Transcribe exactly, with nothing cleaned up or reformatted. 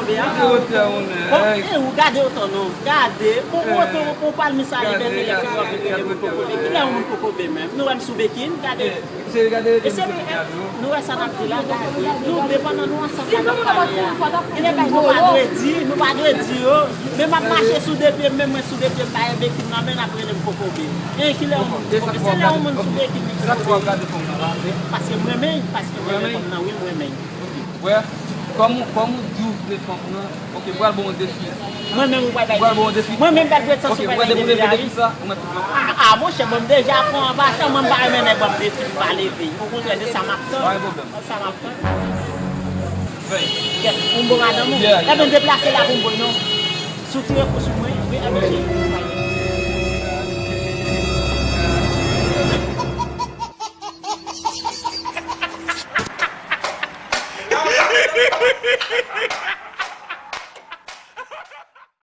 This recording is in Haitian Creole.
Gade wotè ou, nèg. Bon, e ou gade otò non. Gade, ou wote ou pral misale bèl telefòn w ap vin rele moun kokobe. Kilè yon moun kokobe menm? Nou wè m sou bekin, gade. Mesye, nou wè sa n ap di la, gade. Nou depandan nou ansanm la n ap pale a. Gen de bagay nou pa dwe di, nou pa dwe di yo. Men m ap mache sou de pye m, men mwen sou de pye m, pa gen bekin nan men, n ap rele m kokobe. E kilè yon moun kokobe? Se lè yon moun sou bekin li kokobe. Paske m renmen, paske m renmen fanm nan, wi, m renmen. Wè, kòm ou, kòm ou di ou vle fanm nan, ok, m pral ba w yon defi. Mwen menm ou pral bay defi. M pral ba w yon defi. Mwen menm pral pran sans ou pral bay defi a, wi. Ok, m pral depi depi sa, ou mèt tout lòt. A, a, monchè, mwen m deja pran anba chan, mwen m pa renmen nèg ban m defi, m pa leve. Okontrè, de sa m ap tann. Pa gen pwoblèm. Sa m ap tann. Fèy. Kèt, pou m bo madanm ou. Yeah, yeah. Ebyen, deplase la pou m bo non. Si w tire kou sou mwen, wi, ebyen, cheri.